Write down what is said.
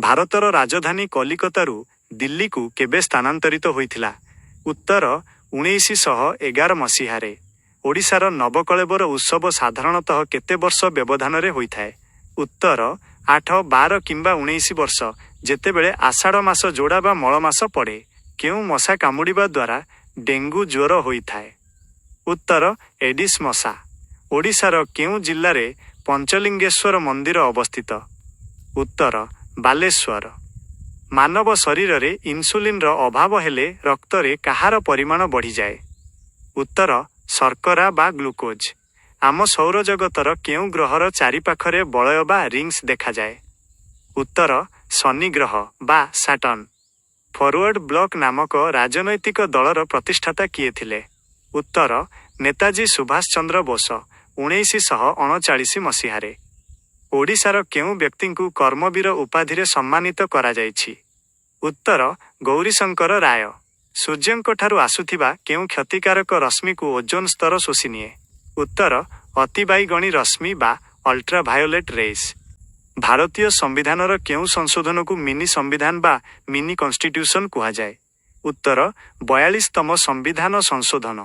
ଭାରତର ରାଜଧାନୀ କଲିକତାରୁ ଦିଲ୍ଲୀକୁ କେବେ ସ୍ଥାନାନ୍ତରିତ ହୋଇଥିଲା? ଉତ୍ତର, 1911 ମସିହାରେ। ଓଡ଼ିଶାର ନବକଳେବର ଉତ୍ସବ ସାଧାରଣତଃ କେତେ ବର୍ଷ ବ୍ୟବଧାନରେ ହୋଇଥାଏ? ଉତ୍ତର, 8, 12 କିମ୍ବା 19 ବର୍ଷ, ଯେତେବେଳେ ଆଷାଢ଼ ମାସ ଯୋଡ଼ା ବା ମଳମାସ ପଡ଼େ। କେଉଁ ମଶା କାମୁଡ଼ିବା ଦ୍ୱାରା ଡେଙ୍ଗୁ ଜ୍ୱର ହୋଇଥାଏ? ଉତ୍ତର, ଏଡିସ୍ ମଶା। ଓଡ଼ିଶାର କେଉଁ ଜିଲ୍ଲାରେ ପଞ୍ଚଲିଙ୍ଗେଶ୍ୱର ମନ୍ଦିର ଅବସ୍ଥିତ? ଉତ୍ତର, ବାଲେଶ୍ୱର। ମାନବ ଶରୀରରେ ଇନ୍ସୁଲିନର ଅଭାବ ହେଲେ ରକ୍ତରେ କାହାର ପରିମାଣ ବଢ଼ିଯାଏ? ଉତ୍ତର, ଶର୍କରା ବା ଗ୍ଲୁକୋଜ। ଆମ ସୌରଜଗତର କେଉଁ ଗ୍ରହର ଚାରିପାଖରେ ବଳୟ ବା ରିଙ୍ଗସ୍ ଦେଖାଯାଏ? ଉତ୍ତର, ଶନି ଗ୍ରହ ବା ସାଟର୍ନ। ଫରୱାର୍ଡ ବ୍ଲକ ନାମକ ରାଜନୈତିକ ଦଳର ପ୍ରତିଷ୍ଠାତା କିଏ ଥିଲେ? ଉତ୍ତର, ନେତାଜୀ ସୁଭାଷ ଚନ୍ଦ୍ର ବୋଷ, 1939 ମସିହାରେ। ଓଡ଼ିଶାର କେଉଁ ବ୍ୟକ୍ତିଙ୍କୁ କର୍ମବୀର ଉପାଧିରେ ସମ୍ମାନିତ କରାଯାଇଛି? ଉତ୍ତର, ଗୌରୀଶଙ୍କର ରାୟ। ସୂର୍ଯ୍ୟଙ୍କଠାରୁ ଆସୁଥିବା କେଉଁ କ୍ଷତିକାରକ ରଶ୍ମିକୁ ଓଜୋନ ସ୍ତର ଶୋଷିନିଏ? ଉତ୍ତର, ଅତିବାଇଗଣୀ ରଶ୍ମି ବା ଅଲ୍ଟ୍ରାଭାୟୋଲେଟ୍ ରେସ୍। ଭାରତୀୟ ସମ୍ବିଧାନର କେଉଁ ସଂଶୋଧନକୁ ମିନି ସମ୍ବିଧାନ ବା ମିନି କନଷ୍ଟିଟ୍ୟୁସନ କୁହାଯାଏ? ଉତ୍ତର, 42ତମ ସମ୍ବିଧାନ ସଂଶୋଧନ।